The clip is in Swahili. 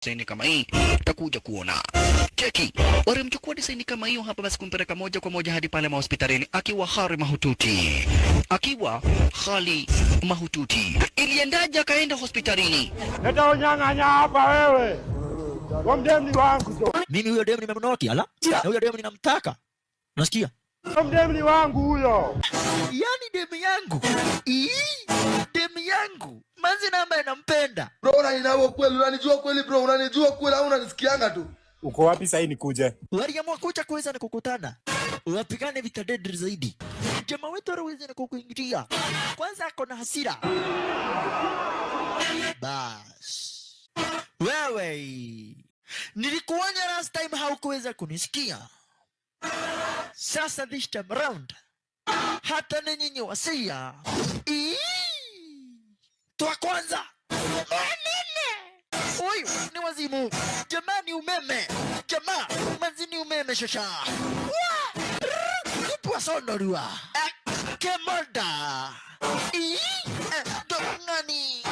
Design kama hii utakuja kuona. Cheki, walimchukua design kama hiyo hapa basi kumpeleka moja kwa moja hadi pale mahospitalini akiwa hali mahututi, akiwa hali mahututi. Iliendaje akaenda hospitalini? Leta unyang'anya hapa wewe. Huyo mdem ni wangu jo. Mimi huyo demu nimemnoki, ala, na huyo demu ninamtaka, unasikia? Huyo mdem ni wangu huyo. Yani demu yangu. Ii, demu yangu manzi na ambaye nampenda. Bro, unanijua kweli? Unanijua kweli, bro? Unanijua kweli au unanisikianga tu? Uko wapi sasa nikuje? Waliamua kucha kuweza na kukutana wapigane vita deadly zaidi. Jamaa wetu anaweza na kukuingilia kwanza, ako na hasira. Bas wewe, nilikuonya last time, haukuweza kunisikia. Sasa this time round, hata na nyinyi wasia. Ii! Twa kwanza manene, huyu ni wazimu jamani, umeme jamaa, manzini umeme shasha kupwa sondorua kemoda. Ii! Dongani.